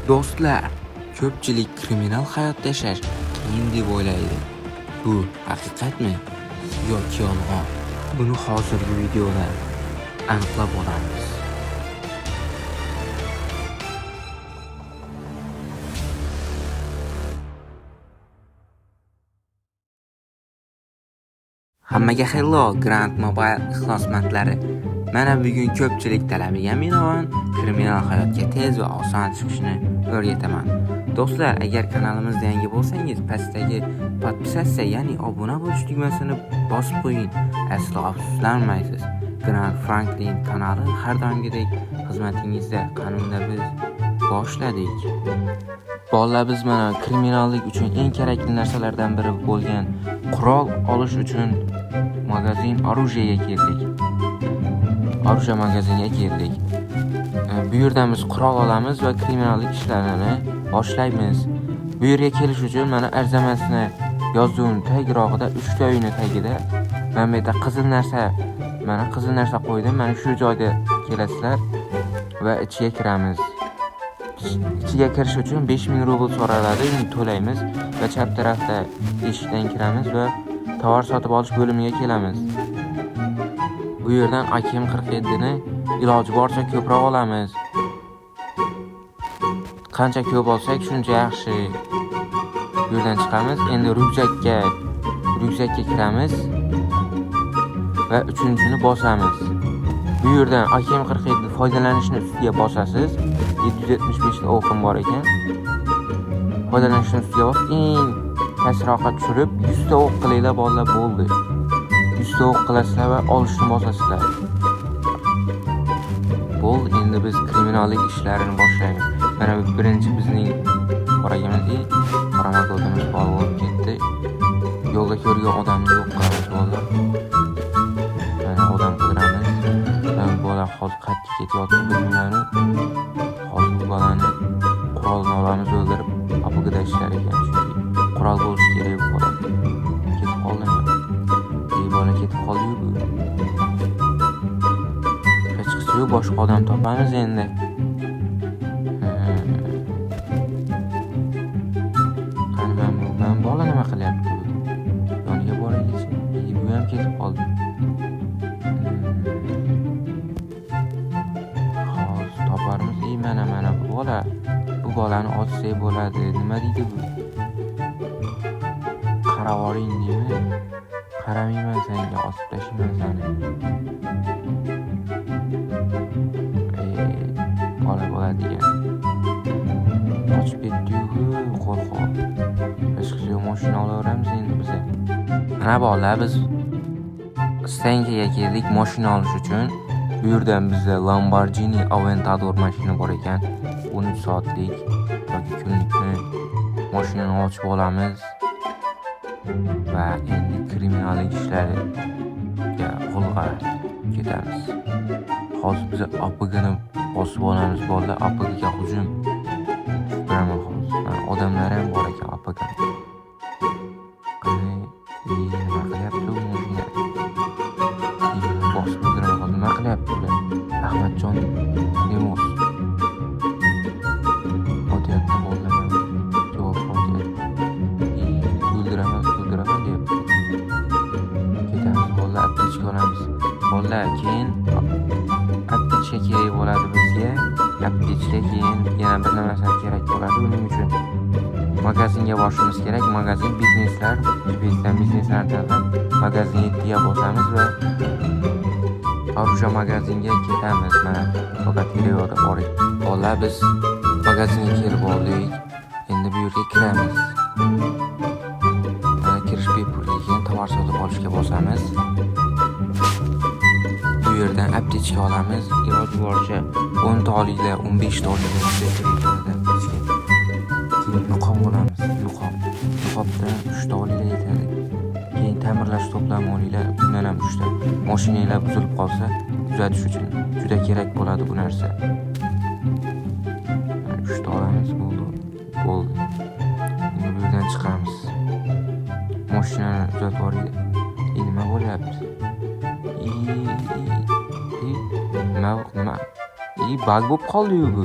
Do'stlar, ko'pchilik kriminal hayotda yashash qiyin deb o'ylaydi. Bu haqiqatmi yoki yolg'on? Buni hozirgi videoda aniqlab olamiz. Hammaga hello, Grand Mobile ixlosmandlari. Mana bugun ko'pchilik talabiga binoan kriminal hayotga tez va oson chiqishni o'rgataman. Do'stlar, agar kanalimizda yangi bo'lsangiz, pastdagi podpisatsiya, ya'ni obuna bo'lish tugmasini bosib qo'ying. Aslo afsuslanmaysiz. Grand Franklin kanali har doimgidek xizmatingizda. Qanunda biz boshladik. Bolalar, biz mana kriminallik uchun eng kerakli narsalardan biri bo'lgan qurol olish uchun magazin orujiyaga keldik. Orujya magazinga keldik. Bu yerdan biz qurol olamiz va kriminallik ishlarini boshlaymiz. Bu yerga kelish uchun mana arzamasni yozuvini tagrog'ida 3 ta uyni tagida mana bu yerda qizil narsa, mana qizil narsa qo'ydim. Mana shu joyda kelasizlar va ichiga kiramiz. Ichiga kirish uchun 5000 rubl so'raladi, uni to'laymiz va chap tarafda eshikdan kiramiz va tovar sotib olish bo'limiga kelamiz. Bu yerdan AKM 47 ni iloji boricha ko'proq olamiz. Qancha ko'p olsak, shuncha yaxshi. Bu yerdan chiqamiz. Endi ryukzakka kiramiz va uchinchini bosamiz. Bu yerdan AKM 47 foydalanishni ustiga bosasiz. 775 ta o'qim bor ekan. Foydalanishni ustiga bosib, eng pastroqqa tushirib 100 ta o'q qilinglar, bolalar, bo'ldi. 100 ta o'q qilasizlar va olishni bosasizlar. Bo'ldi, endi biz kriminallik ishlarini boshlaymiz. Mana bu birinchi bizning qoragimiz, promokodimiz bor bo'lib ketdi. Yo'lda ko'rgan odamni yo'q qilamiz, bolalar. Mana odam qidiramiz. Mana bu bola hozir qayerga ketyapti bilmayman. Hozir bu bolani qurolini olamiz, o'ldirib, APGda ishlar ekan, chunki qurol bo'lishi kerak bu bola. Ketib qoldimi? Ey, bola ketib qoldi-yu bu. Hechqisi yo'q, boshqa odam topamiz endi. Qani mana bu bola nima qilyapti bu? Yoniga boraylikchi. Ey, bu ham ketib qoldi. Hozir toparmiz. Ey, mana bu bola. Bu bolani otsak bo'ladi. Nima deydi bu? Qaravoring deymi? Qaramayman senga, otib tashlayman seni. Ey, bola bo'ladigan. Qochib ketdi-yu, qo'rqoq. Hechqisi yo'q, mashina olaveramiz endi biza. Mana bolalar, biz stankaga keldik mashina olish uchun. Bu yerdan bizda Lamborghini Aventador mashina bor ekan. 13 soatlik yoki kunlikni mashinani ochib olamiz va endi kriminallik ishlariga qo'lga ketamiz. Hozir biz APGni bosib olamiz, bolalar, APGga hujum. Tushuntiraman hozir. Mana odamlar ham bor ekan APG. Qani, ey, nima qilyapti bu mashina? Ey, bosib o'ldiraman hozir. Nima qilyapti ular? Ahmadjon Nemos. Otyapti bolalar, mana. Javob otyapti. Ey, o'ldiraman, o'ldiraman deyapti. Ketamiz bolalar, aptechka olamiz. Bolalar, keyin aptechka kerak bo'ladi bizga. Aptechka, keyin yana bir narsa kerak bo'ladi. Buning uchun magazinga borishimiz kerak. Magazin bizneslar, GPSdan bizneslarni tanlab, magazin 7 ga bosamiz va Orujya magazinga ketamiz. Mana Bogatyrevoda bor. Bolalar, biz magazinga kelib oldik. Endi bu yerga kiramiz. Mana kirish bepul ekan, tovar sotib olishga bosamiz. Bu yerdan aptechka olamiz. Iloji boricha 10 ta olinglar, 15 ta olinglar, juda kerak bo'ladi aptechka. Keyin niqob olamiz, niqob. Niqobdan 3 ta olinglar yetadi. Keyin ta'mirlash to'plami olinglar, undan ham 3 ta. Mashinanglar buzilib qolsa, tuzatish uchun juda kerak bo'ladi bu narsa. Mana 3 ta olamiz, bo'ldi. Bo'ldi. Endi bu yerdan chiqamiz. Mashinani tuzatib yuboringlar. Ey, nima bo'lyapti? Ey, ey, nima nima? Ey, баг bo'lib qoldi-yu bu.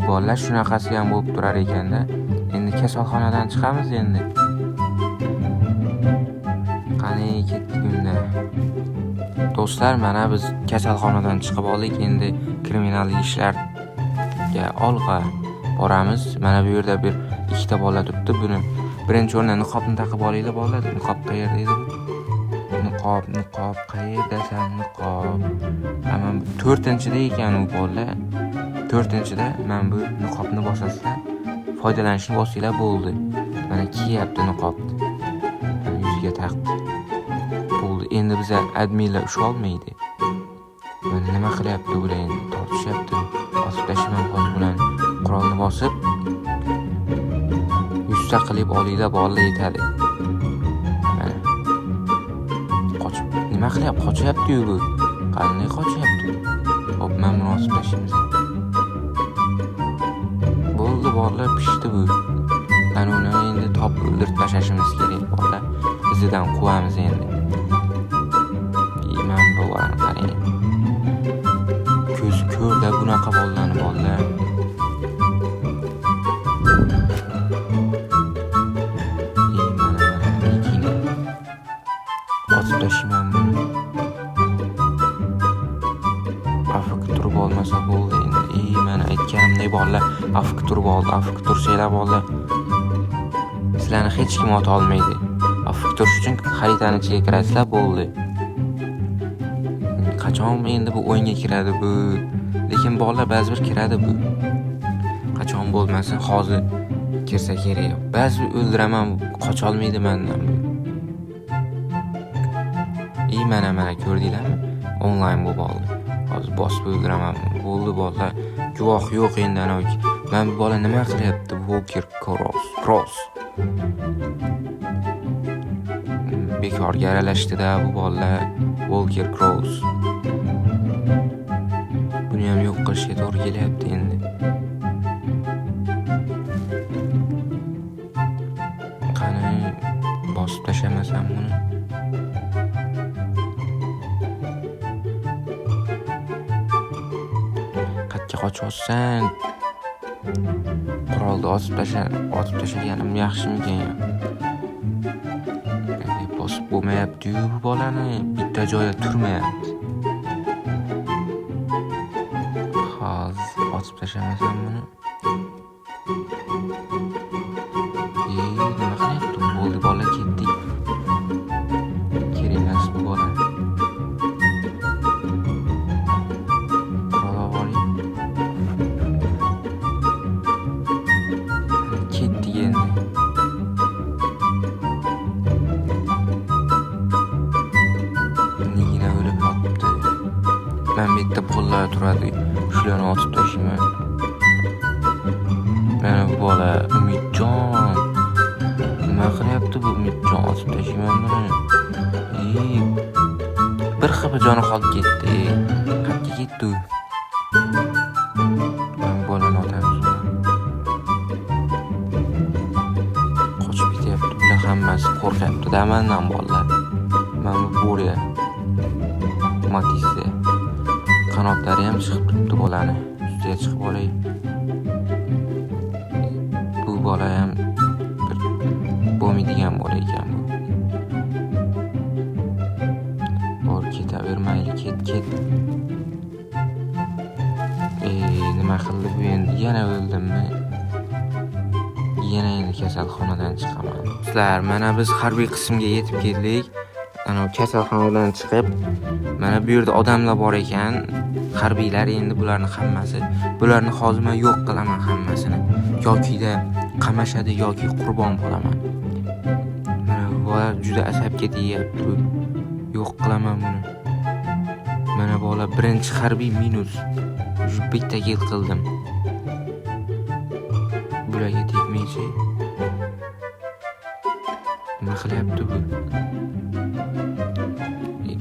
Bolalar shunaqasi ham bo'lib turar ekanda. Endi kasalxonadan chiqamiz endi. Qani ketdik unda. Do'stlar, mana biz kasalxonadan chiqib oldik. Endi kriminal ishlarga olg'a boramiz. Mana bu yerda bir ikkita bola turibdi. Buni birinchi o'rinda niqobni taqib olinglar bolalar. Niqob qayerda edi bu? Niqob, niqob, qayerdasan niqob? Mana bu 4-da ekan u bolalar. 4-da mana bu niqobni bosasizlar, foydalanishni bossanglar bo'ldi. Mana kiyapti niqobni. Mana yuziga taqdi. Bo'ldi. Endi biza adminlar usholmaydi. Mana nima qilyapti bular endi? Tortishyapti. Osib tashlayman hozir bularni. Qurolni bosib yuzta qilib olinglar, bolalar yetadi. Mana. Qochib, nima qilyapti? Qochyapti-yu bu. Qanday qochyapti? Hop, mana buni osib tashlaymiz. Bo'ldi bolalar, pishdi bu. Mana uni endi topib o'ldirib tashlashimiz kerak bolalar. Izidan quvamiz endi. Mana bu bolani qarang. Ko'zi ko'rda bunaqa bolalarni bolalar. Mana mana ikini. Otib tashlayman buni. Afk turib olmasa bo'ldi endi. Mana aytganimdek bolalar, afk turib oldi. Afk tursanglar bolalar, sizlarni hech kim ota olmaydi. Afk turish uchun xaritani ichiga kirasizlar bo'ldi. Qachon endi bu o'yinga kiradi bu? Lekin bolalar ba'zi bir kiradi bu. Qachon bo'lmasin hozir kirsa kerak. Ba'zi bir o'ldiraman, qocha olmaydi mendan bu. Mana mana ko'rdinglarmi? Onlayn bo'lib oldi. Hozir bosib o'ldiraman. Bo'ldi bolalar. Guvoh yo'q endi ana. Mana bu bola nima qilyapti? Walker Cross. Cross. Bekorga aralashdida bu bolalar. Walker Cross. Buni ham yo'q qilishga to'g'ri kelyapti endi. Qani bosib tashlamasam buni. Qayerga qochyapsan? Qurolni otib tashlaganim yaxshimikan ya? Bosib bo'lmayapti-yu bu bolani, bitta joyda turmayapti. Hozir otib tashlamasam buni. Nima qilyapti? Bo'ldi bola, ketdik. Kerak emas bu bola. Qurol olib oling. Ketdik endi. Nigina o'lib yotibdi. Mana bu yerda bolalar turadi. Shularni otib tashlayman. Mana bu bola Umidjon. Nima qilyapti bu Umidjon? Otib tashlayman buni. Bir xil joni qolib ketdi. Qayerga ketdi u? Mana bu bolani otamiz. Qochib ketyapti. Bular hammasi qo'rqyapti-da mendan bolalar. Mana bu bo'ri. Matisse. Qanotlari ham chiqib turibdi bolani. Ustiga chiqib olay. Bu bola ham bir bo'lmaydigan bola ekan bu. Bor ketaver mayli, ket ket. Nima qildi bu endi? Yana o'ldimmi? Yana endi kasalxonadan chiqaman. Do'stlar, mana biz harbiy qismga yetib keldik. Ana kasalxonadan chiqib, mana bu yerda odamlar bor ekan. Harbiylar endi bularni hammasi. Bularni hozir men yo'q qilaman hammasini. Yokida qamashadi yoki qurbon bo'laman. Mana bu bola juda asabga tegyapti. Yo'q qilaman buni. Mana bola birinchi harbiy minus. Shu bitta kill qildim. Bularga tegmaychi. Nima qilyapti bu?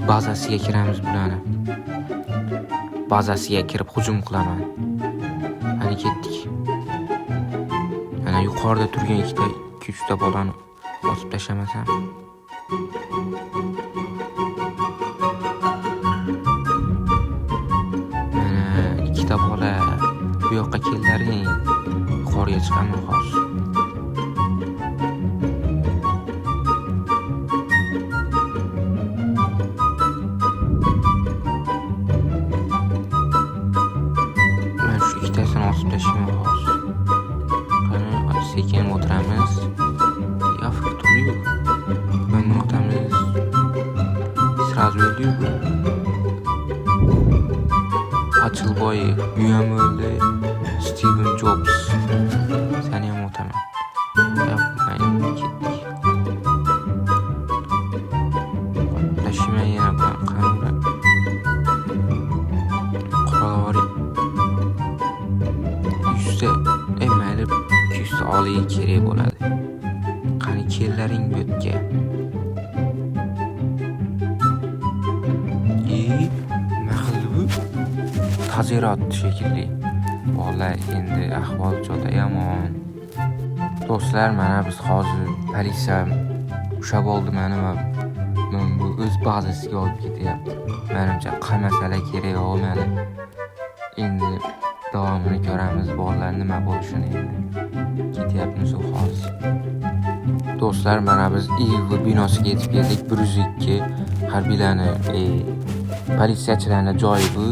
Bazasiga kiramiz bularni. Bazasiga kirib hujum qilaman. Qani ketdik. Ana yuqorida turgan ikkita, 2-3 ta bolani bosib tashlamasam. Mana ikkita bola bu yoqqa kellaring. Chiqaman hozir. Men shu ikkitasini osib tashlayman hozir. Qani, sekin o'tiramiz. Yafik turib. Ben bunu otamiz. Sразу o'ldi bu. Achilboyev, u ham o'ldi. Steven Jobs. Seni ham otaman. Yapmayın, ketdik. Tashlayman yana bilan. Qani ular? Qurol olaylik. 100 ta, mayli, 200 ta oliy kerak bo'ladi. Qani kellaring bu yerga. Nima qildi bu? Tazer otdi shekilli. Bolalar, endi ahvol juda yomon. Do'stlar, mana biz hozir politsiya ushlab oldi meni va men bu o'z bazasiga olib ketyapti. Menimcha qamasalar kerak yo'q meni. Endi davomini ko'ramiz bolalar, nima bo'lishini endi. Ketyapmiz u hozir. Do'stlar, mana biz IV binosiga yetib keldik. 102 harbiylarni, politsiyachilarni joyi bu.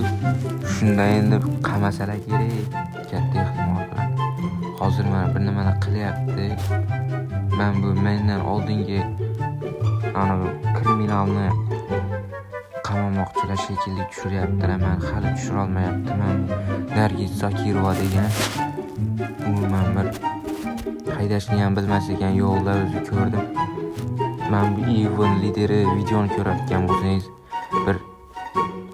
Shunda endi qamasalar kerak katta ehtimol bilan. Hozir mana bir nimalar qilyapti. Men bu mendan oldingi ana bu kriminalni qamamoqchilar shekilli tushiryaptilar. Men hali tushira olmayaptiman. Nargiz Zokirova degan umuman bir haydashni ham bilmas ekan, yo'lda o'zi ko'rdim. Men bu Ivan lideri videoni ko'rayotgan bo'lsangiz, bir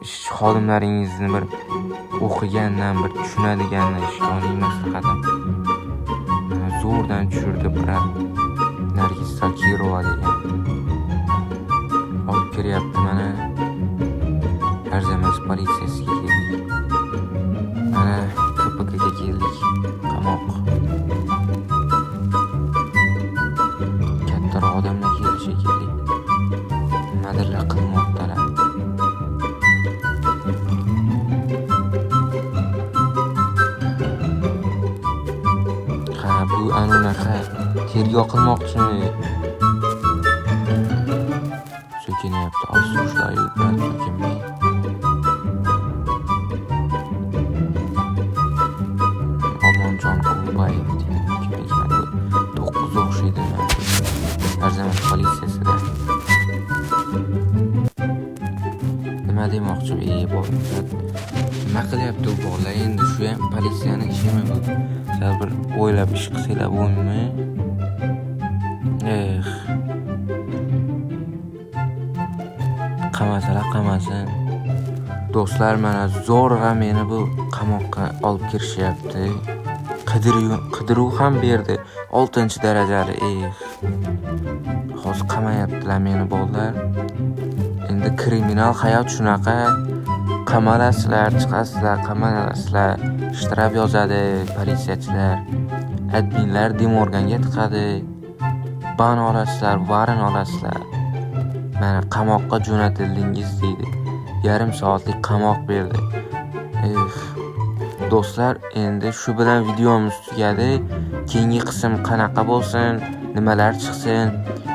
ish xodimlaringizni bir o'qigandan, bir tushunadigandan ishga maslahatim. Mana zo'rdan tushirdi brat. Nargiz Zokirova degan. Olib kiryapti mana. Arzamas politsiyasiga keldik. Mana KPKga keldik. Qamoq. Kattaroq odamlar keldi shekilli. Nimadirlar qilmoqdalar. Ha, bu ana unaqa tergov qilmoqchimi? So'kinyapti. Осуждаю, брат, so'kinmang. Omonjon Qulbayev deydi. Kim ekan bu? 9 o'xshaydi. Arzamas politsiyasida. Nima demoqchi? Nima qilyapti u bola endi? Shu ham politsiyani ishimi bu? Sal bir o'ylab ish qilsanglar bo'lmaymi? Eh. Qamasalar qamasin. Do'stlar, mana zo'rg'a meni bu qamoqqa olib kirishyapti. Qidiruv ham berdi. 6-darajali. Eh. Hozir qamayaptilar meni bolalar. Endi kriminal hayot shunaqa. Qamalasizlar, chiqasizlar, qamalasizlar. Shtraf yozadi politsiyachilar. Adminlar demorganga tiqadi. Ban olasizlar, varin olasizlar. Mana qamoqqa jo'natildingiz deydi. Yarim soatlik qamoq berdi. Eh. Do'stlar, endi shu bilan videomiz tugadi. Keyingi qism qanaqa bo'lsin, nimalar chiqsin,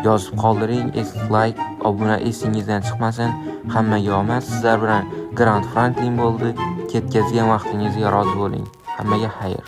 yozib qoldiring. Like, obuna esingizdan chiqmasin. Hammaga omad. Sizlar bilan Grand Franklin bo'ldi. Ketkazgan vaqtingizga rozi bo'ling. Hammaga xayr.